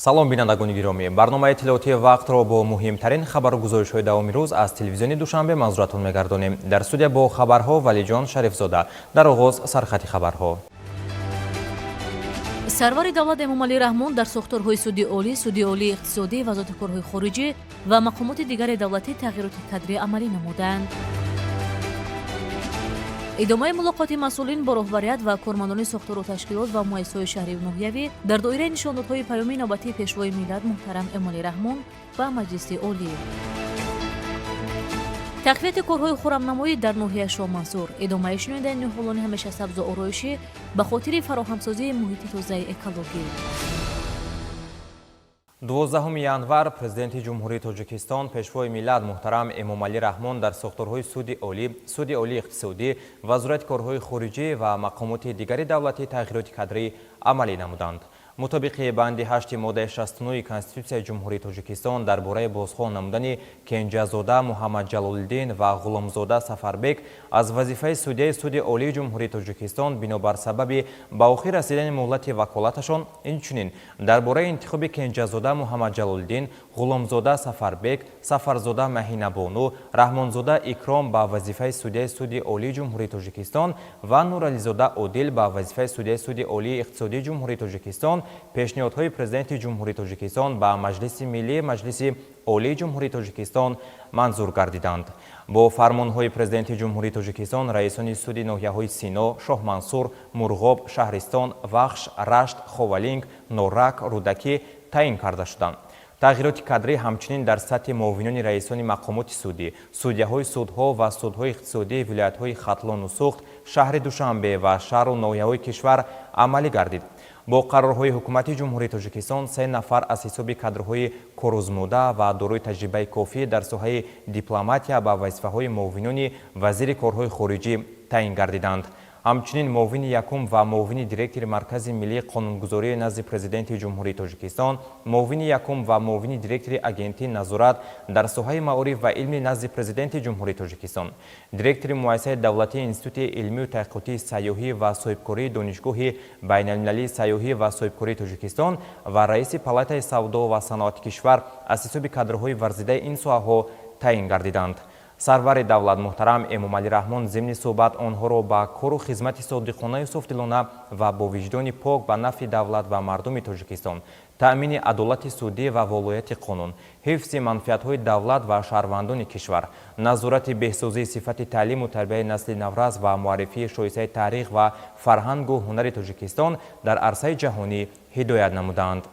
Салом, бинандагони гиромӣ! Барномаи иттилоотии «Вақтро» бо муҳимтарин хабару гузоришҳои давоми рӯз аз телевизиони Душанбе манзуратон мегардонем. Дар студия бо хабарҳо Валиҷон Шарифзода. Дар оғоз сархати хабарҳо. Сарвари давлат Эмомалӣ Раҳмон дар сохторҳои Суди Олӣ, Суди Олии иқтисодӣ, Вазорати корҳои хориҷӣ ва мақомоти дигари давлатӣ тағйироти кадрӣ амалӣ намуданд. Идомаи мулоқоти масъулин бо роҳбарият ва кормандони сохтору ташкилот ва муассисаҳои шаҳрию ноҳиявӣ дар доираи нишондодҳои паёми навбатии Пешвои миллат муҳтарам Эмомалӣ Раҳмон ба Маҷлиси Олӣ. Тақвияти корҳои хурамнамоӣ дар ноҳияи Шоҳмансур, идомаи шинонидани ниҳолони ҳамешасабзу ороишӣ ба хотири фароҳамсозии муҳити тозаи экологӣ. 12 январ Президенти Ҷумҳурии Тоҷикистон, Пешвои миллат муҳтарам Эмомалӣ Раҳмон дар сохторҳои Суди Олӣ, Суди Олии иқтисодӣ, Вазорати корҳои хориҷӣ ва мақомоти дигари давлатӣ тағйироти кадрӣ амалӣ намуданд. Мутобиқи банди 8 моддаи 69 Конститутсияи Ҷумҳурии Тоҷикистон дар бораи бозхон намудани Кенҷазода Муҳаммадҷалолиддин ва Ғуломзода Сафарбек аз вазифаи судяи Суди Олии Ҷумҳурии Тоҷикистон бинобар сабаби ба охир расидани муҳлати ваколаташон, инчунин дар бораи интихоби Кенҷазода Муҳаммадҷалолиддин, Ғуломзода Сафарбек, Сафарзода Маҳинабону, Раҳмонзода Икром ба вазифаи судяи Суди Олии Ҷумҳурии Тоҷикистон ва Нурализода Одил ба вазифаи судяи Суди Олии иқтисодии Ҷумҳурии Тоҷикистон пешниҳодҳои Президенти Ҷумҳурии Тоҷикистон ба Маҷлиси Миллии Маҷлиси Олии Ҷумҳурии Тоҷикистон манзур гардиданд. Бо фармонҳои Президенти Ҷумҳурии Тоҷикистон раисони суди ноҳияҳои Сино, Шоҳмансур, Мурғоб, Шаҳристон, Вахш, Рашт, Ховалинг, Норак, Рӯдакӣ таъин карда шуданд. Тағйироти кадрӣ ҳамчунин дар сатҳи муовинони раисони мақомоти судӣ, судяҳои судҳо ва судҳои иқтисодии вилоятҳои Хатлону Суғд, шаҳри Душанбе ва шаҳру ноҳияҳои кишвар амалӣ гардид. Бо қарорҳои Ҳукумати Ҷумҳурии Тоҷикистон се нафар аз ҳисоби кадрҳои корозмуда ва дорои таҷрибаи кофӣ дар соҳаи дипломатия ба вазифаҳои муовинони вазири корҳои хориҷӣ таъин гардиданд. Ҳамчунин муовини якум ва муовини директори Маркази миллии қонунгузории назди Президенти Ҷумҳурии Тоҷикистон, муовини якум ва муовини директори Агентии назорат дар соҳаи маориф ва илми назди Президенти Ҷумҳурии Тоҷикистон, директори Муассисаи давлатии Институти илмию таҳқиқотии сайёҳӣ ва соҳибкории Донишгоҳи байналмилалии сайёҳӣ ва соҳибкории Тоҷикистон ва раиси Палатаи савдо ва саноати кишвар аз ҳисоби кадрҳои варзидаи ин соҳаҳо таъин гардиданд. Сарвари давлат муҳтарам Эмомалӣ Раҳмон зимни суҳбат онҳоро ба кору хизмати содиқонаю софдилона ва бо виҷдони пок ба нафъи давлат ва мардуми Тоҷикистон, таъмини адолати судӣ ва волояти қонун, ҳифзи манфиатҳои давлат ва шаҳрвандони кишвар, назорати беҳсозии сифати таълиму тарбияи насли наврас ва муаррифии шоистаи таърих ва фарҳангу ҳунари Тоҷикистон дар арсаи ҷаҳонӣ ҳидоят намуданд.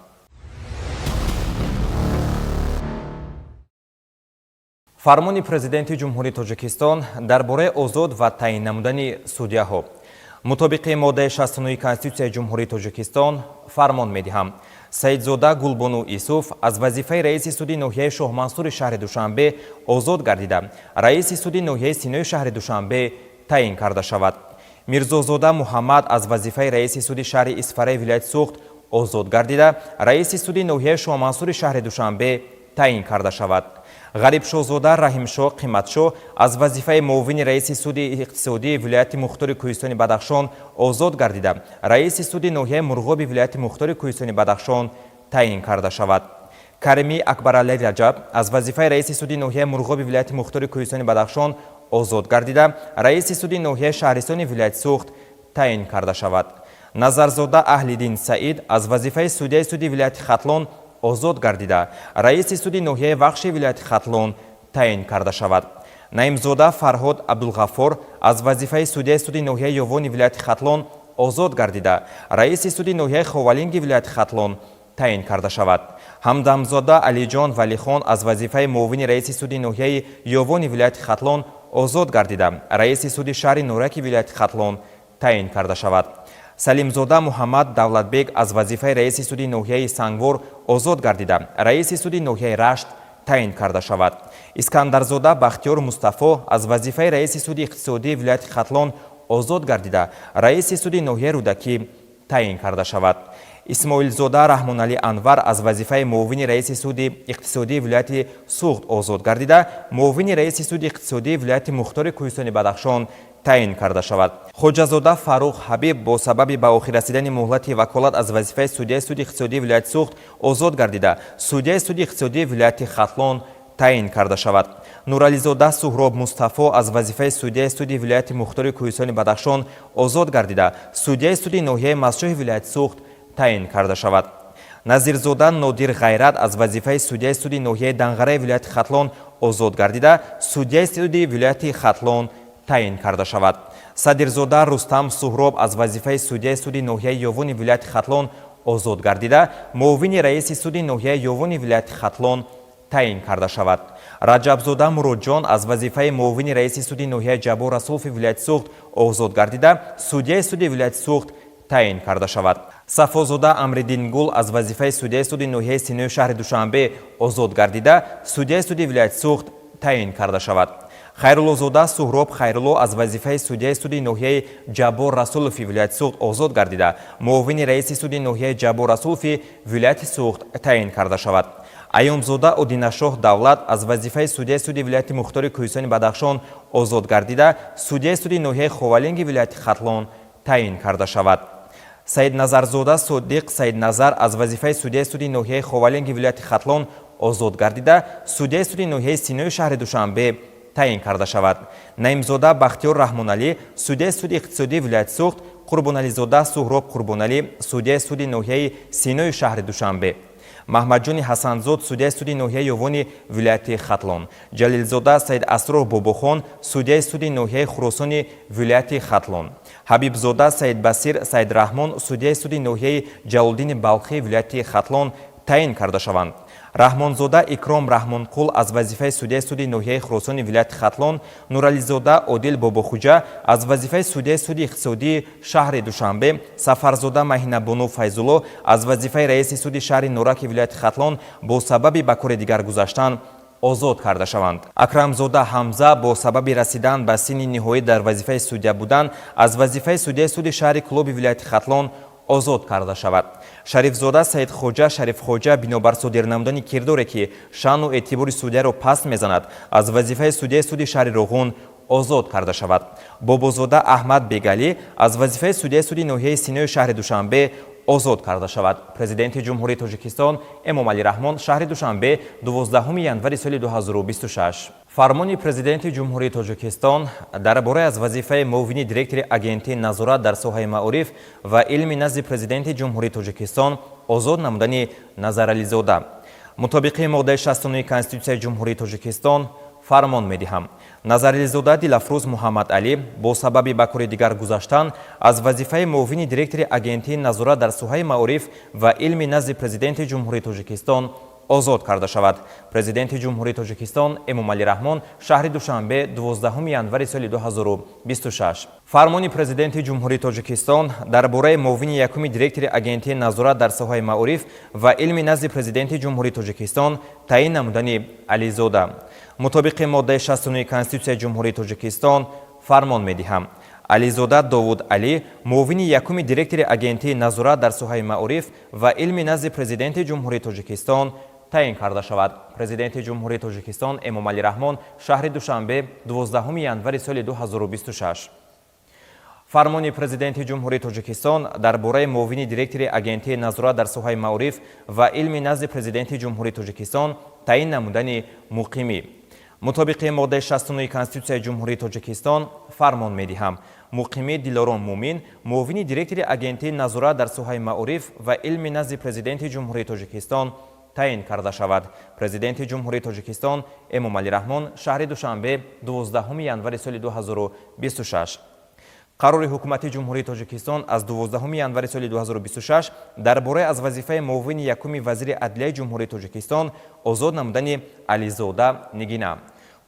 Фармони Президенти Ҷумҳурии Тоҷикистон дар бораи озод ва таъин намудани судяҳо. Мутобиқи моддаи 69 Конститутсияи Ҷумҳурии Тоҷикистон фармон медиҳам: Саидзода Гулбону Исуф аз вазифаи раиси суди ноҳияи Шоҳмансури шаҳри Душанбе озод гардида, раиси суди ноҳияи Синои шаҳри Душанбе таъин карда шавад. Мирзозода Муҳаммад аз вазифаи раиси суди шаҳри Исфараи вилояти Суғд озод гардида, раиси суди ноҳияи Шоҳмансури шаҳри Душанбе таъин карда шавад. Ғарибшоҳзода Раҳимшоҳ Қиматшоҳ аз вазифаи муовини раиси суди иқтисодии вилояти мухтори Кӯҳистони Бадахшон озод гардида, раиси суди ноҳияи Мурғоби вилояти мухтори Кӯҳистони Бадахшон таъин карда шавад. Каримӣ Акбаралӣ Раҷаб аз вазифаи раиси суди ноҳияи Мурғоби вилояти мухтори Кӯҳистони Бадахшон озод гардида, раиси суди ноҳияи Шаҳристони вилояти Суғд таъин карда шавад. Назарзода Аҳлиддин Саид аз вазифаи судяи суди вилояти Хатлон озод гардида, раиси суди ноҳияи Вахши вилояти Хатлон таъин карда шавад. Наимзода Фарҳод Абдулғаффор аз вазифаи судяи суди ноҳияи Ёвони вилояти Хатлон озод гардида, раиси суди ноҳияи Ховалинги вилояти Хатлон таъин карда шавад. Ҳамдамзода Алиҷон Валихон аз вазифаи муовини раиси суди ноҳияи Ёвони вилояти Хатлон озод гардида, раиси суди шаҳри Нораки вилояти Хатлон таъин карда шавад. Салимзода Муҳаммад Давлатбек аз вазифаи раиси суди ноҳияи Сангвор озод гардида, раиси суди ноҳияи Рашт таъин карда шавад. Искандарзода Бахтиёр Мустафо аз вазифаи раиси суди иқтисодии вилояти Хатлон озод гардида, раиси суди ноҳияи Рӯдакӣ таъин карда шавад. Исмоилзода Раҳмоналӣ Анвар аз вазифаи муовини раиси суди иқтисодии вилояти Суғд озод гардида, муовини раиси суди иқтисодии вилояти мухтори Кӯҳистони Бадахшон таъин карда шавад. Хоҷазода Фаррух Ҳабиб бо сабаби ба охир расидани муҳлати ваколат аз вазифаи судяи суди иқтисодии вилояти Суғд озод гардида, судяи суди иқтисодии вилояти Хатлон таъин карда шавад. Нурализода Суҳроб Мустафо аз вазифаи судяи суди вилояти мухтори Кӯҳистони Бадахшон озод гардида, судяи суди ноҳияи Мастчоҳи вилояти Суғд таъин карда шавад. Назирзода Нодир Ғайрат аз вазифаи судяи суди ноҳияи Данғараи вилояти Хатлон озод гардида, судяи суди вилояти Хатлон таъин карда шавад. Садирзода Рустам Суҳроб аз вазифаи судяи суди ноҳияи Ёвони вилояти Хатлон озод гардида, муовини раиси суди ноҳияи Ёвони вилояти Хатлон таъин карда шавад. Раҷабзода Муродҷон аз вазифаи муовини раиси суди ноҳияи Ҷаббор Расулови вилояти Суғд озод гардида, судяи суди вилояти Суғд таъин карда шавад. Сафозода Амриддингул аз вазифаи судяи суди ноҳияи Синои шаҳри Душанбе озод гардида, судяи суди вилояти Суғд таъин карда шавад. Хайруллозода Суҳроб Хайрулло аз вазифаи судяи суди ноҳияи Ҷаббор Расулови вилояти Суғд озод гардида, муовини раиси суди ноҳияи Ҷаббор Расулови вилояти Суғд таъин карда шавад. Аёмзода Одинашоҳ Давлат аз вазифаи судяи суди вилояти мухтори Кӯҳистони Бадахшон озод гардида, судяи суди ноҳияи Ховалинги вилояти Хатлон таъин карда шавад. Саидназарзода Содиқ Саидназар аз вазифаи судяи суди ноҳияи Ховалинги вилояти Хатлон озод гардида, судяи суди ноҳияи Синои шаҳри Душанбе таъин карда шавад. Наимзода Бахтиёр Раҳмоналӣ судяи суди иқтисодии вилояти Суғд, Қурбонализода Суҳроб Қурбоналӣ судяи суди ноҳияи Синои шаҳри Душанбе, Маҳмадҷони Ҳасанзод судяи суди ноҳияи Ёвони вилояти Хатлон, Ҷалилзода Саид Асрор Бобохон судяи суди ноҳияи Хуросони вилояти Хатлон, Ҳабибзода Саидбасир Саидраҳмон судяи суди ноҳияи Ҷалолиддини Балхӣ вилояти Хатлон таъин карда шаванд. Раҳмонзода Икром Раҳмонқул аз вазифаи судяи суди ноҳияи Хуросони вилояти Хатлон, Нурализода Одил Бобохуҷа аз вазифаи судяи суди иқтисодии шаҳри Душанбе, Сафарзода Маҳинабону Файзулло аз вазифаи раиси суди шаҳри Нораки вилояти Хатлон бо сабаби ба кори дигар гузаштан озод карда шаванд. Акрамзода Ҳамза бо сабаби расидан ба синни ниҳоӣ дар вазифаи судя будан аз вазифаи судяи суди шаҳри Кӯлоби вилояти Хатлон озод карда шавад. Шарифзода Саидхоҷа Шарифхоҷа бинобар содир намудани кирдоре, ки шаъну эътибори судяро паст мезанад, аз вазифаи судяи суди шаҳри Роғун озод карда шавад. Бобозода Аҳмад Бегалӣ аз вазифаи судяи суди ноҳияи Синои шаҳри Душанбе озод карда шавад. Президенти Ҷумҳурии Тоҷикистон Эмомалӣ Раҳмон, шаҳри Душанбе, 12 январи соли 2026. Фармони Президенти Ҷумҳурии Тоҷикистон дар бораи аз вазифаи муовини директори Агентии назорат дар соҳаи маориф ва илми назди Президенти Ҷумҳурии Тоҷикистон озод намудани Назарализода. Мутобиқи моддаи 69 Конститутсияи Ҷумҳурии Тоҷикистон фармон медиҳам: Назарализода Дилафрӯз Муҳаммадалӣ бо сабаби ба кори дигар гузаштан аз вазифаи муовини директори Агентии назорат дар соҳаи маориф ва илми назди Президенти Ҷумҳурии Тоҷикистон озод карда шавад. Президенти Ҷумҳурии Тоҷикистон Эмомалӣ Раҳмон, шаҳри Душанбе, 12 январи соли 2026. Фармони Президенти Ҷумҳурии Тоҷикистон дар бораи муовини якуми директори Агентии назорат дар соҳаи маориф ва илми назди Президенти Ҷумҳурии Тоҷикистон таъин намудани Ализода. Мутобиқи моддаи 69 Конститутсияи Ҷумҳурии Тоҷикистон фармон медиҳам: Ализода Довуд Алӣ муовини якуми директори Агентии назорат дар соҳаи маориф ва илми назди Президенти Ҷумҳурии Тоҷикистон таъин карда шавад. Президенти Ҷумҳурии Тоҷикистон Эмомалӣ Раҳмон, шаҳри Душанбе, 12 январи соли 2026. Фармони Президенти Ҷумҳурии Тоҷикистон дар бораи муовини директори Агентии назорат дар соҳаи маориф ва илми назди Президенти Ҷумҳурии Тоҷикистон таъин намудани Муқимӣ. Мутобиқи моддаи 69 Конститутсияи Ҷумҳурии Тоҷикистон фармон медиҳам: Муқимӣ Дилором Мумин муовини директори Агентии назорат дар соҳаи маориф ва илми назди Президенти Ҷумҳурии Тоҷикистон таъин карда шавад. Президенти Ҷумҳурии Тоҷикистон Эмомалӣ Раҳмон, шаҳри Душанбе, 12 январи соли 2026. Қарори Ҳукумати Ҷумҳурии Тоҷикистон аз 12 январи соли 2026 дар бораи аз вазифаи муовини якуми вазири адлияи Ҷумҳурии Тоҷикистон озод намудани Ализода Нигина.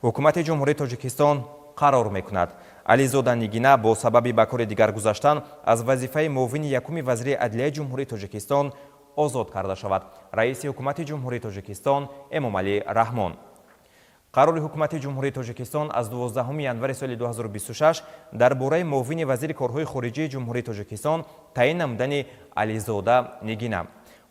Ҳукумати Ҷумҳурии Тоҷикистон қарор мекунад: Ализода Нигина бо сабаби ба кори дигар гузаштан аз вазифаи муовини якуми вазири адлияи Ҷумҳурии Тоҷикистон озод карда шавад. Раиси Ҳукумати Ҷумҳурии Тоҷикистон Эмомалӣ Раҳмон. Қарори Ҳукумати Ҷумҳурии Тоҷикистон аз 12 январи соли 2026 дар бораи муовини вазири корҳои хориҷии Ҷумҳурии Тоҷикистон таъин намудани Ализода Нигина.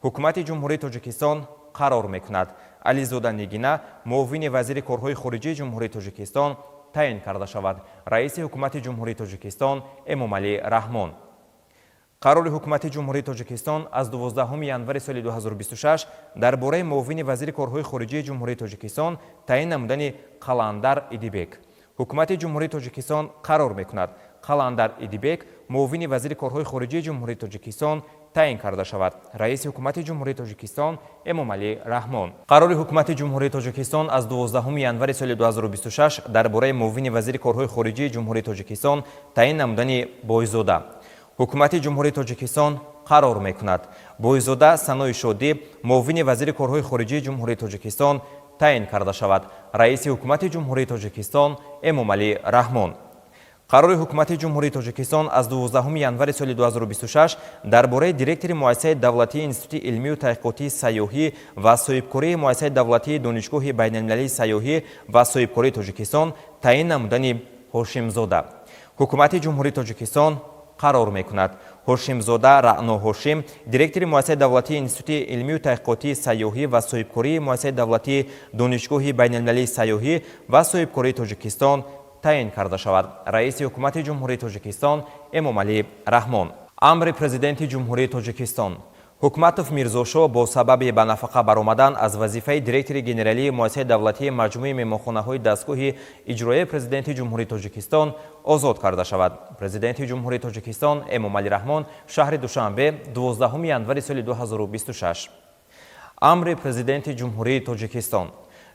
Ҳукумати Ҷумҳурии Тоҷикистон қарор мекунад: Ализода Нигина муовини вазири корҳои хориҷии Ҷумҳурии Тоҷикистон таъин карда шавад. Раиси Ҳукумати Ҷумҳурии Тоҷикистон Эмомалӣ Раҳмон. Қарори Ҳукумати Ҷумҳурии Тоҷикистон аз 12 январи соли 2026 дар бораи муовини вазири корҳои хориҷии Ҷумҳурии Тоҷикистон таъин намудани Қаландар Идибек. Ҳукумати Ҷумҳурии Тоҷикистон қарор мекунад: Қаландар Идибек муовини вазири корҳои хориҷии Ҷумҳурии Тоҷикистон таъин карда шавад. Раиси Ҳукумати Ҷумҳурии Тоҷикистон Эмомалӣ Раҳмон. Қарори Ҳукумати Ҷумҳурии Тоҷикистон аз 12 январи соли 2026 дар бораи муовини вазири корҳои хориҷии Ҷумҳурии Тоҷикистон таъин намудани Бойзода. Ҳукумати Ҷумҳурии Тоҷикистон қарор мекунад: Бойзода Санои Шодӣ муовини вазири корҳои хориҷии Ҷумҳурии Тоҷикистон таъин карда шавад. Раиси Ҳукумати Ҷумҳурии Тоҷикистон Эмомалӣ Раҳмон. Қарори Ҳукумати Ҷумҳурии Тоҷикистон аз 12 январи соли 2026 дар бораи директори Муассисаи давлатии Институти илмию таҳқиқотии сайёҳӣ ва соҳибкории Муассисаи давлатии Донишгоҳи байналмилалии сайёҳӣ ва соҳибкории Тоҷикистон таъин намудани Ҳошимзода. Ҳукумати Ҷумҳурии Тоҷикистон қарор мекунад: Ҳошимзода Раъно Ҳошим директори Муассисаи давлатии Институти илмию таҳқиқотии сайёҳӣ ва соҳибкории Муассисаи давлатии Донишгоҳи байналмилалии сайёҳӣ ва соҳибкории Тоҷикистон таъин карда шавад. Раиси Ҳукумати Ҷумҳурии Тоҷикистон Эмомалӣ Раҳмон. Амри Президенти Ҷумҳурии Тоҷикистон. Ҳукматов Мирзошо бо сабаби ба нафақа баромадан аз вазифаи директори генералии Муассисаи давлатии Маҷмӯи меҳмонхонаҳои дастгоҳи иҷроияи Президенти Ҷумҳурии Тоҷикистон озод карда шавад. Президенти Ҷумҳурии Тоҷикистон Эмомалӣ Раҳмон, шаҳри Душанбе, 12 январи соли 2026. Амри Президенти Ҷумҳурии Тоҷикистон.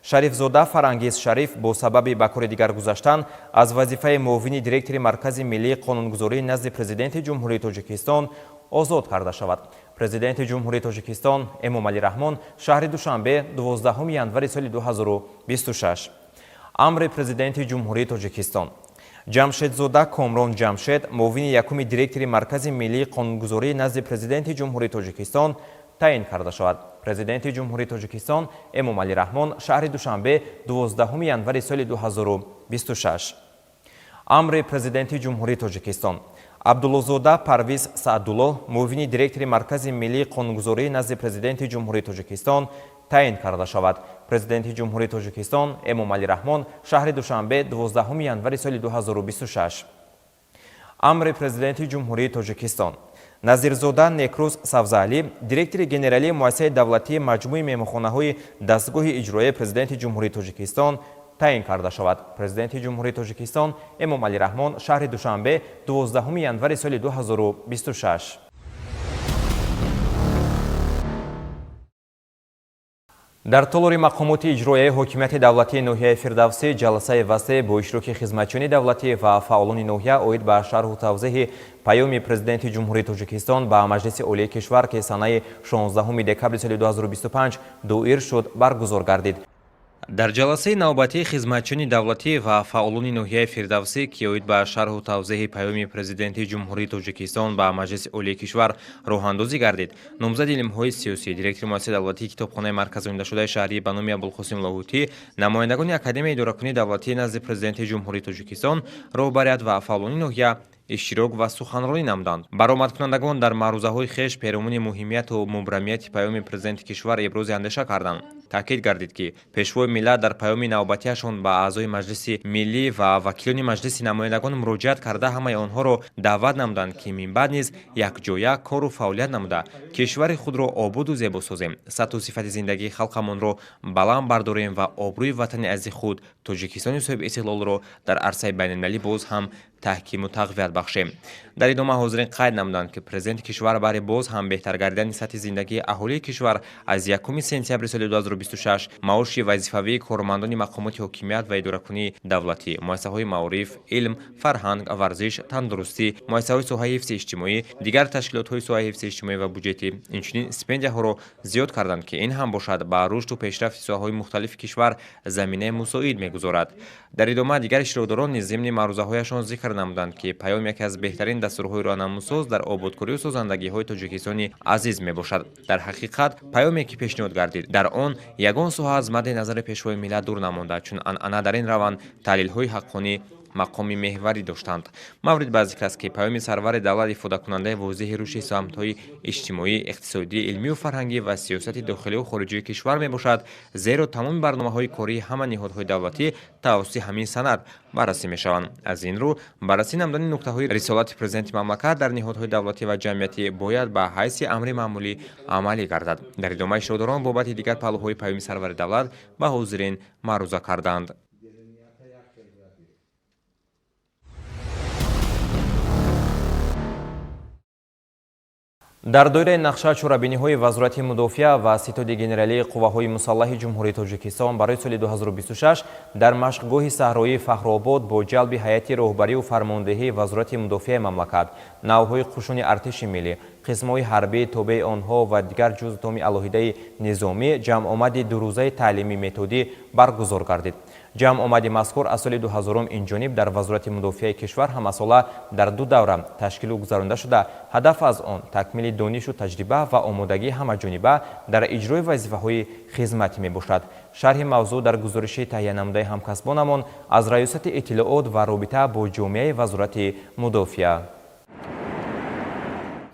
Шарифзода Фарангиз Шариф бо сабаби ба кори дигар гузаштан аз вазифаи муовини директори Маркази миллии қонунгузорӣ назди Президенти Ҷумҳурии Тоҷикистон озод карда шавад. Президенти Ҷумҳурии Тоҷикистон Эмомалӣ Раҳмон, шаҳри Душанбе, 12 январи соли 2026. Амри Президенти Ҷумҳурии Тоҷикистон. Ҷамшедзода Комрон Ҷамшед муовини якуми директори Маркази миллии қонунгузорӣ назди Президенти Ҷумҳурии Тоҷикистон таъин карда шавад. Президенти Ҷумҳурии Тоҷикистон Эмомалӣ Раҳмон, шаҳри Душанбе, 12 январи соли 2026. Амри Президенти Ҷумҳурии Тоҷикистон. Абдуллозода Парвиз Саъдулло муовини директори Маркази миллии қонунгузорӣ назди Президенти Ҷумҳурии Тоҷикистон таъин карда шавад. Президенти Ҷумҳурии Тоҷикистон Эмомалӣ Раҳмон, шаҳри Душанбе, 12 январи соли 2026. Амри Президенти Ҷумҳурии Тоҷикистон. Назирзода Некрӯз Савзаалӣ директори генералии Муассисаи давлатии Маҷмӯи меҳмонхонаҳои дастгоҳи иҷроияи Президенти Ҷумҳурии Тоҷикистон таъин карда шавад. Президенти Ҷумҳурии Тоҷикистон Эмомалӣ Раҳмон, шаҳри Душанбе, 12 январи соли 2026. Дар толори мақомоти иҷроияи ҳокимияти давлатии ноҳияи Фирдавсӣ ҷаласаи васеъ бо иштироки хизматчиёни давлатӣ ва фаъолони ноҳия оид ба шарҳу тавзеҳи Паёми Президенти Ҷумҳурии Тоҷикистон ба Маҷлиси Олии кишвар, ки санаи 16 декабри соли 2025 доир шуд, баргузор гардид. Дар ҷаласаи навбатии хизматчиёни давлатӣ ва фаъолони ноҳияи Фирдавсӣ, ки оид ба шарҳу тавзеҳи Паёми Президенти Ҷумҳурии Тоҷикистон ба Маҷлиси Олии кишвар роҳандозӣ гардид, номзади илмҳои сиёсӣ, директори Муассисаи давлатии Китобхонаи марказондашудаи шаҳрӣ ба номи Абулқосим Лоҳутӣ, намояндагони Академияи идоракунии давлатии назди Президенти Ҷумҳурии Тоҷикистон, роҳбарият ва фаъолони ноҳия иштирок ва суханронӣ намуданд. Баромадкунандагон дар маърузаҳои хеш перомуни муҳимияту мубрамияти Паёми Президенти кишвар ибрози андеша карданд. Таъкид гардид, ки Пешвои миллат дар паёми навбатиашон ба аъзои Маҷлиси Миллӣ ва вакилони Маҷлиси намояндагон муроҷиат карда, ҳамаи онҳоро даъват намуданд, ки минбаъд низ якҷоя кору фаъолият намуда, кишвари худро ободу зебо созем, сатҳу сифати зиндагии халқамонро баланд бардорем ва обрӯи ватани азизи худ, Тоҷикистони соҳиби истиқлолро дар арсаи байналмилалӣ боз ҳам таҳкиму тақвият бахшем. Дар идома ҳозирин қайд намуданд, ки Президенти кишвар баҳри боз ҳам беҳтар гардидани сатҳи зиндагии аҳолии кишвар аз 1 сентябри соли 2026 маоши вазифавии кормандони мақомоти ҳокимият ва идоракунии давлатӣ, муассисаҳои маориф, илм, фарҳанг, варзиш, тандурустӣ, муассисаҳои соҳаи ҳифзи иҷтимоӣ, дигар ташкилотҳои соҳаи ҳифзи иҷтимоӣ ва буҷетӣ, инчунин стипендияҳоро зиёд карданд, ки ин ҳам бошад ба рушду пешрафти соҳаҳои мухталифи кишвар заминаи мусоид мегузорад. Дар идома дигар иштирокдорон низ зимни маърузаҳояшон зикр намуданд, ки паём яке аз беҳтарин дастурҳои роҳнамусоз дар ободкорию созандагиҳои Тоҷикистони азиз мебошад. Дар ҳақиқат, паёме ки пешниҳод гардид, дар он ягон соҳа аз мадди назари Пешвои миллат дур намонда, чун анъана дар ин раванд таҳлилҳои ҳаққонӣ Мақоми меҳварӣ доштанд. Маврид ба зикр аст, ки Паёми сарвари давлат ифодакунандаи возеҳи рушди самтҳои иҷтимоӣ, иқтисодӣ, илмию фарҳангӣ ва сиёсати дохилию хориҷии кишвар мебошад, зеро тамоми барномаҳои кории ҳама ниҳодҳои давлатӣ тавассути ҳамин санад баррасӣ мешаванд. Аз ин рӯ, баррасӣ намудани нуктаҳои рисолати президенти мамлакат дар ниҳодҳои давлатӣ ва ҷамъиятӣ бояд ба ҳайси амри маъмулӣ амалӣ гардад. Дар идома иштирокдорон бобати дигар паҳлӯҳои Паёми сарвари давлат ба ҳозирин маъруза карданд. Дар доираи нақша чорабиниҳои Вазорати мудофиа ва Ситоди генералии қувваҳои мусаллаҳи Ҷумҳурии Тоҷикистон барои соли 2026 дар машқгоҳи саҳроии Фахробод бо ҷалби ҳайати роҳбарию фармондеҳии Вазорати мудофиаи мамлакат, навъҳои қушуни артиши миллӣ, қисмҳои ҳарбии тобеи онҳо ва дигар ҷузъутоми алоҳидаи низомӣ ҷамъомади дурӯзаи таълимӣ методӣ баргузор гардид. Ҷамъомади мазкур аз соли 2000 инҷониб дар Вазорати мудофиаи кишвар ҳамасола дар ду давра ташкилу гузаронида шуда, ҳадаф аз он такмили донишу таҷриба ва омодагии ҳамаҷониба дар иҷрои вазифаҳои хизматӣ мебошад. Шарҳи мавзӯъ дар гузориши таҳиянамудаи ҳамкасбонамон аз Раёсати иттилоот ва робита бо ҷомеаи Вазорати мудофиа.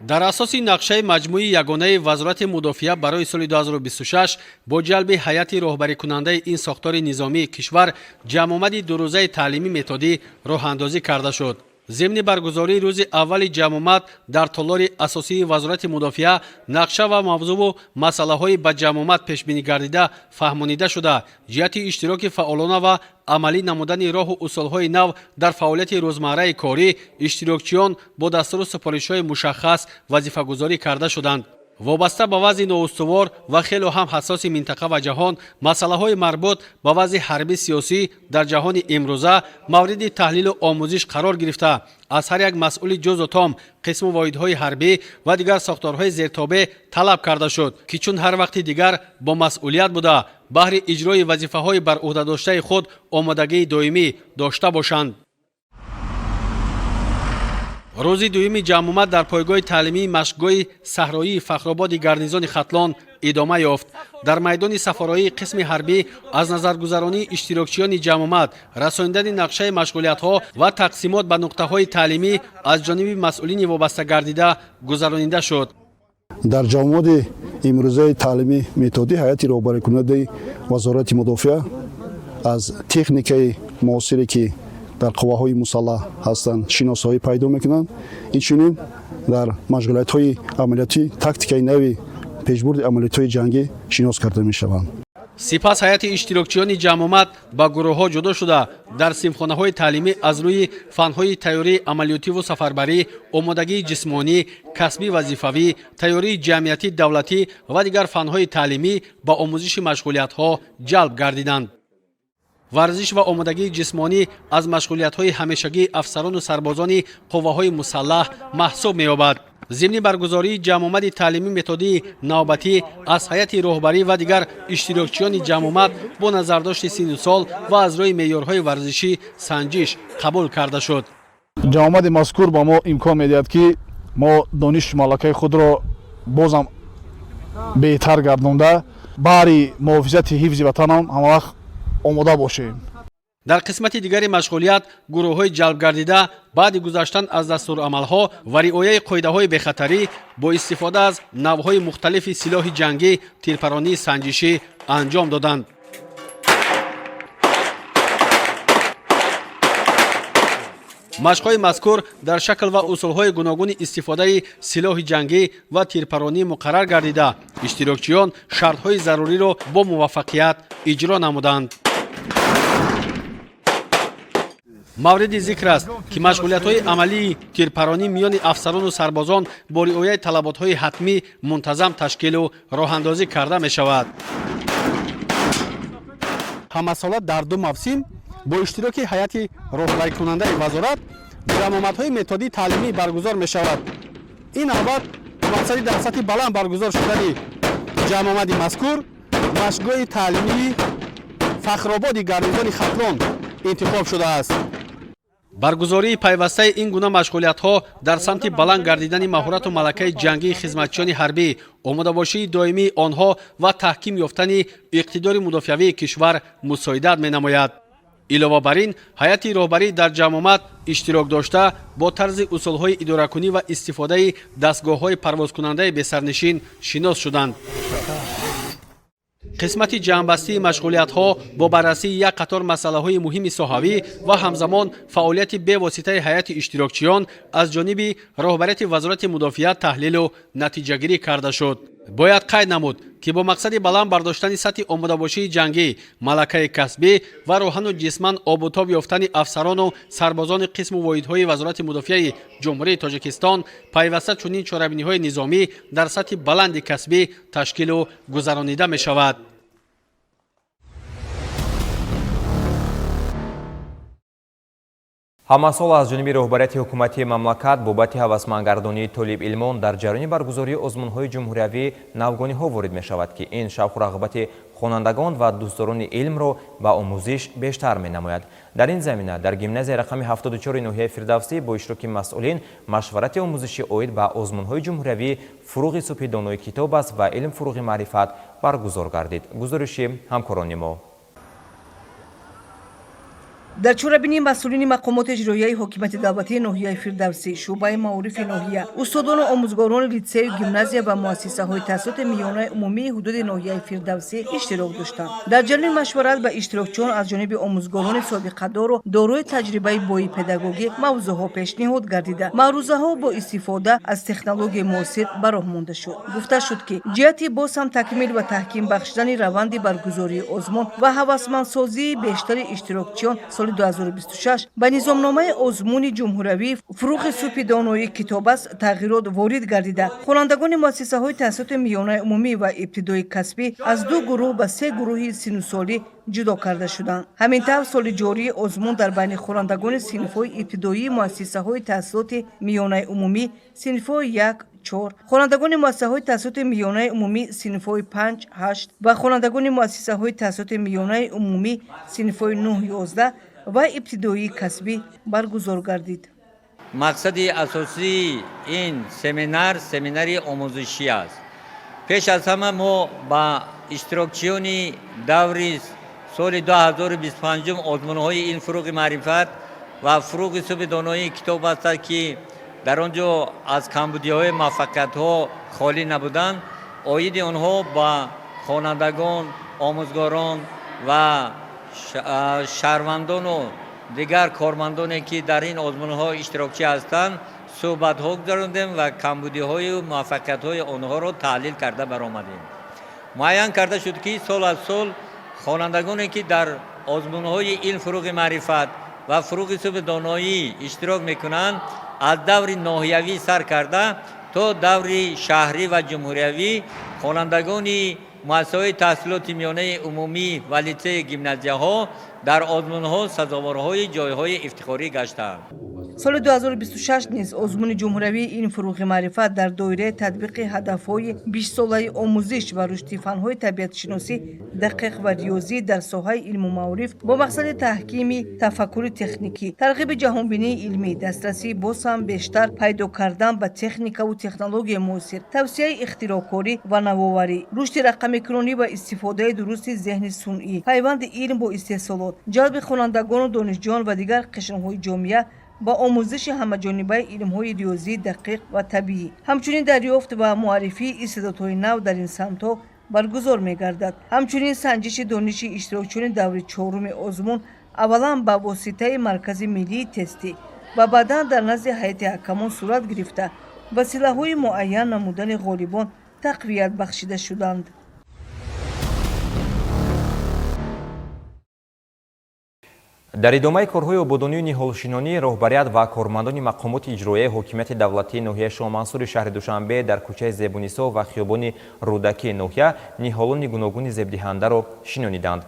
Дар асоси нақшаи маҷмӯи ягонаи Вазорати мудофиа барои соли 2026 бо ҷалби ҳайати роҳбарикунандаи ин сохтори низомии кишвар ҷамъомади дурӯзаи таълимӣ методӣ роҳандозӣ карда шуд. Зимни баргузории рӯзи аввали ҷамъомад дар толори асосии Вазорати мудофиа нақша ва мавзӯву масъалаҳои ба ҷамъомад пешбинӣ гардида фаҳмонида шуда, ҷиҳати иштироки фаъолона ва амалӣ намудани роҳу усулҳои нав дар фаъолияти рӯзмарраи корӣ иштирокчиён бо дастуру супоришҳои мушаххас вазифагузорӣ карда шуданд. Вобаста ба вазъи ноустувор ва хело ҳам ҳассоси минтақа ва ҷаҳон, масъалаҳои марбут ба вазъи ҳарбӣ сиёсӣ дар ҷаҳони имрӯза мавриди таҳлилу омӯзиш қарор гирифта, аз ҳар як масъули ҷузу том, қисму воҳидҳои ҳарбӣ ва дигар сохторҳои зертобеъ талаб карда шуд, ки чун ҳар вақти дигар бо масъулият буда, баҳри иҷрои вазифаҳои бар ӯҳдадоштаи худ омодагии доимӣ дошта бошанд. Рӯзи дуюми ҷамъомад дар пойгоҳи таълимии машқгоҳи саҳроии Фахрободи гарнизони Хатлон идома ёфт. Дар майдони сафароии қисми ҳарбӣ аз назаргузаронии иштирокчиёни ҷамъомад, расонидани нақшаи машғулиятҳо ва тақсимот ба нуқтаҳои таълимӣ аз ҷониби масъулини вобаста гардида гузаронида шуд. Дар ҷамъомади имрӯзаи таълимӣ методӣ ҳайати роҳбарикунандаи Вазорати мудофиа аз техникаи муосире, ки дар қувваҳои мусаллаҳ ҳастанд, шиносоӣ пайдо мекунанд. Инчунин дар машғулиятҳои амалиётӣ тактикаи нави пешбурди амалиётҳои ҷангӣ шинос карда мешаванд. Сипас ҳайати иштирокчиёни ҷамъомад ба гурӯҳҳо ҷудо шуда, дар синфхонаҳои таълимӣ аз рӯи фанҳои тайёрии амалиётиву сафарбарӣ, омодагии ҷисмонӣ, касбӣ, вазифавӣ, тайёрии ҷамъиятӣ, давлатӣ ва дигар фанҳои таълимӣ ба омӯзиши машғулиятҳо ҷалб гардиданд. Варзиш ва омодагии ҷисмонӣ аз машғулиятҳои ҳамешагии афсарону сарбозони қувваҳои мусаллаҳ маҳсуб меёбад. Зимни баргузории ҷамъомади таълимӣ методии навбатӣ аз ҳайати роҳбарӣ ва дигар иштирокчиёни ҷамъомад бо назардошти синну сол ва аз рӯи меъёрҳои варзишӣ санҷиш қабул карда шуд. Ҷамъомади мазкур ба мо имкон медиҳад, ки мо донишу малакаи худро бозам беҳтар гардонда, баҳри муҳофизати ҳифзи ватанам ҳамавақт омода бошем. Дар қисмати дигари машғулият гурӯҳҳои ҷалбгардида баъди гузаштан аз дастурамалҳо ва риояи қоидаҳои бехатарӣ бо истифода аз навъҳои мухталифи силоҳи ҷангӣ тирпаронии санҷишӣ анҷом доданд. Машқҳои мазкур дар шакл ва усулҳои гуногуни истифодаи силоҳи ҷангӣ ва тирпаронӣ муқаррар гардида, иштирокчиён шартҳои заруриро бо муваффақият иҷро намуданд. Мавриди зикр аст, ки машғулиятҳои амалии тирпаронӣ миёни афсарону сарбозон бо риояи талаботҳои ҳатмӣ мунтазам ташкилу роҳандозӣ карда мешавад. Ҳамасола дар ду мавсим бо иштироки ҳайати роҳбарикунандаи вазорат ҷамъомадҳои методии таълимӣ баргузор мешавад. Ин навбат мақсади дар сатҳи баланд баргузор шудани ҷамъомади мазкур машқгоҳи таълимии Фахрободи гарнизони Хатлон интихоб шудааст. Баргузории пайвастаи ин гуна машғулиятҳо дар самти баланд гардидани маҳорату малакаи ҷангии хизматчиёни ҳарбӣ, омодабошии доимии онҳо ва таҳким ёфтани иқтидори мудофиавии кишвар мусоидат менамояд. Илова бар ин, ҳайати роҳбарӣ дар ҷамъомад иштирок дошта, бо тарзи усулҳои идоракунӣ ва истифодаи дастгоҳҳои парвозкунандаи бесарнишин шинос шуданд. Қисмати ҷамъбастии машғулиятҳо бо баррасии як қатор масъалаҳои муҳими соҳавӣ ва ҳамзамон фаъолияти бевоситаи ҳайати иштирокчиён аз ҷониби роҳбарияти Вазорати мудофиа таҳлилу натиҷагирӣ карда шуд. Бояд қайд намуд, ки бо мақсади баланд бардоштани сатҳи омодабошии ҷангӣ, малакаи касбӣ ва рӯҳану ҷисман обутоб ёфтани афсарону сарбозони қисму воҳидҳои Вазорати мудофиаи Ҷумҳурии Тоҷикистон пайваста чунин чорабиниҳои низомӣ дар сатҳи баланди касбӣ ташкилу гузаронида мешавад. Ҳамасол аз ҷониби роҳбарияти ҳукумати мамлакат бобати ҳавасмандгардонии толибилмон дар ҷараёни баргузории озмунҳои ҷумҳуриявӣ навгониҳо ворид мешавад, ки ин шавқу рағбати хонандагон ва дӯстдорони илмро ба омӯзиш бештар менамояд. Дар ин замина дар гимназияи рақами 74 ноҳияи Фирдавсӣ бо иштироки масъулин машварати омӯзишӣ оид ба озмунҳои ҷумҳуриявӣ «Фуруғи субҳи донои китоб аст» ва «Илм фуруғи маърифат» баргузор гардид. Гузориши ҳамкорони мо. Дар чорабинии масъулини мақомоти иҷроияи ҳокимияти давлатии ноҳияи Фирдавсӣ, шӯъбаи маорифи ноҳия, устодону омӯзгорони литсею гимназия ва муассисаҳои таҳсилоти миёнаи умумии ҳудуди ноҳияи Фирдавсӣ иштирок доштанд. Дар ҷараёни машварат ба иштирокчиён аз ҷониби омӯзгорони собиқадору дорои таҷрибаи бои педагогӣ мавзӯъҳо пешниҳод гардида, маърузаҳо бо истифода аз технологияи муосир ба роҳ монда шуд. Гуфта шуд, ки ҷиҳати боз ҳам такмил ва таҳким бахшидани раванди баргузории озмун ва ҳавасмандсозии бештари иштирокчиён соли 2026 ба низомномаи озмуни ҷумҳуриявӣ «Фуруғи субҳи доноии китоб аст» тағйирот ворид гардида, хонандагони муассисаҳои таҳсилоти миёнаи умумӣ ва ибтидои касбӣ аз ду гурӯҳ ба се гурӯҳи синнусолӣ ҷудо карда шуданд. Ҳамин тавр, соли ҷории озмун дар байни хонандагони синфҳои ибтидоии муассисаҳои таҳсилоти миёнаи умумӣ синфҳои 1, 4, хонандагони муассисаҳои таҳсилоти миёнаи умумӣ синфҳои 5, 8 ва хонандагони муассисаҳои таҳсилоти миёнаи умумӣ синфҳои 9, 11 ва ибтидоии касбӣ баргузор гардид. Мақсади асосии ин семинар семинари омӯзишӣ аст. Пеш аз ҳама мо ба иштирокчиёни даври соли 2025 озмунҳои «Илм фуруғи маърифат» ва «Фуруғи субҳи доноии китоб аст», ки дар он ҷо аз камбудиҳои муваффақиятҳо холӣ набуданд, оиди онҳо ба хонандагон, омӯзгорон ва шаҳрвандону дигар кормандоне, ки дар ин озмунҳо иштирокчӣ ҳастанд, суҳбатҳо гузарондем ва камбудиҳою муваффақиятҳои онҳоро таҳлил карда баромадем. Муайян карда шуд, ки сол аз сол хонандагоне, ки дар озмунҳои «Илм фуруғи маърифат» ва «Фуруғи субҳи доноӣ» иштирок мекунанд, аз даври ноҳиявӣ сар карда то даври шаҳрӣ ва ҷумҳуриявӣ, хонандагони муассисаҳои таҳсилоти миёнаи умумӣ ва литсею гимназияҳо дар озмунҳо сазоворҳои ҷойҳои ифтихорӣ гаштаанд. Соли 2026 низ озмуни ҷумҳуриявии «Илм фуруғи маърифат» дар доираи татбиқи ҳадафҳои бистсолаи омӯзиш ва рушди фанҳои табиатшиносӣ, дақиқ ва риёзӣ дар соҳаи илму маориф бо мақсади таҳкими тафаккури техникӣ, тарғиби ҷаҳонбинии илмӣ, дастрасии боз ҳам бештар пайдо кардан ба техникаву технологияи муосир, тавсияи ихтироъкорӣ ва навоварӣ, рушди рақамикунонӣ ва истифодаи дурусти зеҳни сунъӣ, пайванди илм бо истеҳсолот, ҷалби хонандагону донишҷӯён ва дигар қишрҳои ҷомеа ба омӯзиши ҳамаҷонибаи илмҳои риёзӣ, дақиқ ва табиӣ, ҳамчунин дарёфт ва муаррифии истеъдодҳои нав дар ин самтҳо баргузор мегардад. Ҳамчунин санҷиши дониши иштирокчиёни даври чоруми озмун аввалан ба воситаи Маркази миллии тестӣ ва баъдан дар назди ҳайати ҳакамон сурат гирифта, василаҳои муайян намудани ғолибон тақвият бахшида шуданд. Дар идомаи корҳои ободонию ниҳолшинонӣ роҳбарият ва кормандони мақомоти иҷроияи ҳокимияти давлатии ноҳияи Шоҳмансури шаҳри Душанбе дар кӯчаи Зебунисо ва хиёбони Рӯдакии ноҳия ниҳолони гуногуни зебдиҳандаро шинониданд.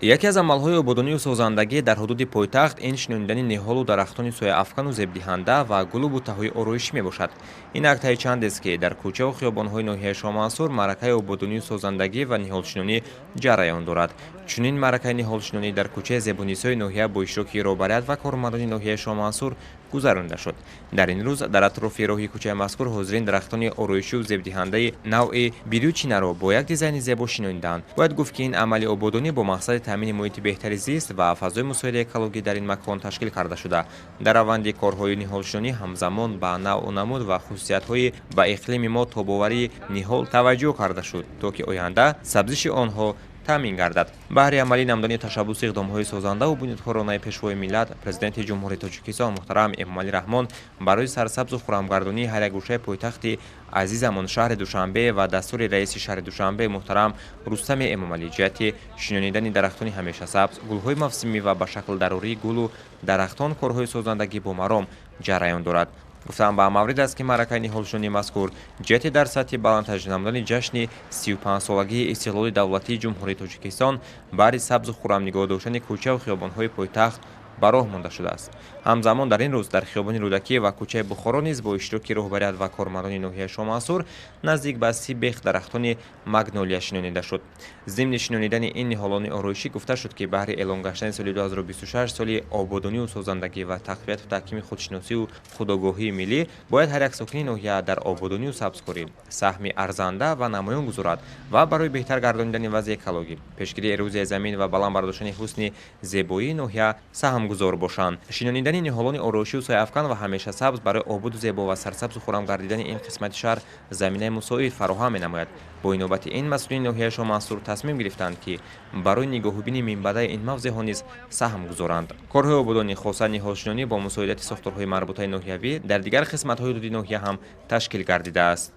Яке аз амалҳои ободонию созандагӣ дар ҳудуди пойтахт ин шинонидани ниҳолу дарахтони сояафкану зебдиҳанда ва гулу бутаҳои ороишӣ мебошад. Ин актаи чандест, ки дар кӯчаву хиёбонҳои ноҳияи Шоҳмансур маъракаи ободонию созандагӣ ва ниҳолшинонӣ ҷараён дорад. Чунин маракаи ниҳолшинонӣ дар кӯчаи Зебунисои ноҳия бо иштироки роҳбарият ва кормандони ноҳияи Шоҳмансур Гузаронида шуд. Дар ин рӯз дар атрофи роҳи кӯчаи мазкур ҳозирин дарахтони ороишию зебдиҳандаи навъи бирючинаро бо як дизайни зебо шинониданд. Бояд гуфт, ки ин амали ободонӣ бо мақсади таъмини муҳити беҳтари зист ва фазои мусоиди экологӣ дар ин макон ташкил карда шуда. Дар раванди корҳои ниҳолшинонӣ ҳамзамон ба навъу намуд ва хусусиятҳои ба иқлими мо тобоварии ниҳол таваҷҷӯҳ карда шуд, то ки оянда сабзиши онҳо таъмин гардад. Баҳри амалӣ намудани ташаббуси иқдомҳои созандаву бунёдкоронаи Пешвои миллат, Президенти Ҷумҳурии Тоҷикистон муҳтарам Эмомалӣ Раҳмон барои сарсабзу хуррамгардонии ҳар як гӯшаи пойтахти азизамон шаҳри Душанбе ва дастури раиси шаҳри Душанбе муҳтарам Рустами Эмомалӣ ҷиҳати шинонидани дарахтони ҳамешасабз, гулҳои мавсимӣ ва ба шакл дарории гулу дарахтон корҳои созандагӣ бо маром ҷараён дорад. Гуфтан ба маврид аст, ки маъракаи ниҳолшинонии мазкур ҷиҳати дар сатҳи баланд таҷлил намудани ҷашни 35-солагии истиқлоли давлатии Ҷумҳурии Тоҷикистон баҳри сабзу хуррам нигоҳ доштани кӯчаву хиёбонҳои пойтахт ба роҳ монда шудааст. Ҳамзамон дар ин рӯз дар хиёбони Рӯдакӣ ва кӯчаи Бухоро низ бо иштироки роҳбарият ва кормандони ноҳияи Шоҳмансур наздик ба 30 бех дарахтони магнолия шинонида шуд. Зимни шинонидани ин ниҳолони ороишӣ гуфта шуд, ки баҳри эълон гаштани соли 2026 соли ободонию созандагӣ ва тақвияту таҳкими худшиносию худогоҳии миллӣ бояд ҳар як сокини ноҳия дар ободонию сабзкорӣ саҳми арзанда ва намоён гузорад ва барои беҳтар гардонидани вазъи экологӣ, пешгирии эрозияи замин ва баланд бардоштани ҳусни зебоии ноҳия саҳмгузор бошанд. Шинонидани ниҳолони ороишию сояафкан ва ҳамеша сабз барои ободу зебо ва сарсабзу хуррам гардидани ин қисмати шаҳр заминаи мусоид фароҳам менамояд. Бо инобати ин масъулини ноҳияи Шоҳмансур тасмим гирифтанд, ки барои нигоҳубини минбаъдаи ин мавзеъҳо низ саҳм гузоранд. Корҳои ободонӣ, хоса ниҳолшинонӣ, бо мусоидати сохторҳои марбутаи ноҳиявӣ дар дигар қисматҳои ҳудуди ноҳия ҳам ташкил гардидааст.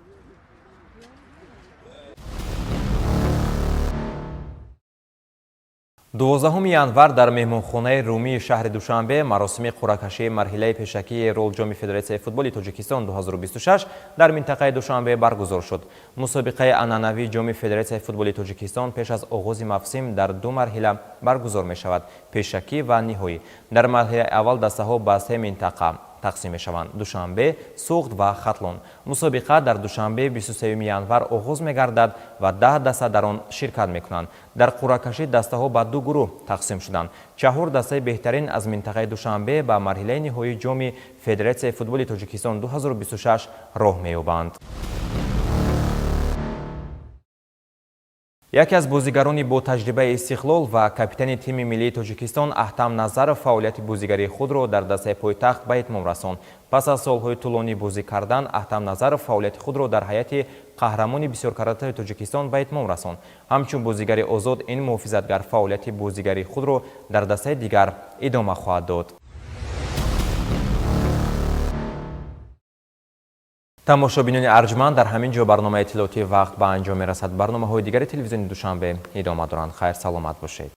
12 январ дар меҳмонхонаи Румии шаҳри Душанбе маросими қуръакашии марҳилаи пешакии Ролҷоми Федератсияи футболи Тоҷикистон 2026 дар минтақаи Душанбе баргузор шуд. Мусобиқаи анъанавии Ҷоми Федератсияи футболи Тоҷикистон пеш аз оғози мавсим дар ду марҳила баргузор мешавад: пешакӣ ва ниҳоӣ. Дар марҳилаи аввал дастаҳо ба се минтақа тақсим мешаванд: Душанбе, Суғд ва Хатлон. Мусобиқа дар Душанбе 23 январ оғоз мегардад ва 10 даста дар он ширкат мекунанд. Дар қуръакашӣ дастаҳо ба ду гурӯҳ тақсим шуданд. Чаҳор дастаи беҳтарин аз минтақаи Душанбе ба марҳилаи ниҳоии Ҷоми Федератсияи футболи Тоҷикистон 2026 роҳ меёбанд. Яке аз бозигарони бо таҷрибаи Истиқлол ва капитани тими миллии Тоҷикистон Аҳтам Назаров фаъолияти бозигарии худро дар дастаи пойтахт ба итмом расонд. Пас аз солҳои тӯлонӣ бозӣ кардан, Аҳтам Назаров фаъолияти худро дар ҳайати қаҳрамони бисёркаратаи Тоҷикистон ба итмом расонд. Ҳамчун бозигари озод ин муҳофизатгар фаъолияти бозигарии худро дар дастаи дигар идома хоҳад дод. Тамошобинони арҷманд, дар ҳамин ҷо барномаи иттилоотии «Вақт» ба анҷом мерасад. Барномаҳои дигари телевизиони Душанбе идома доранд. Хайр, саломат бошед.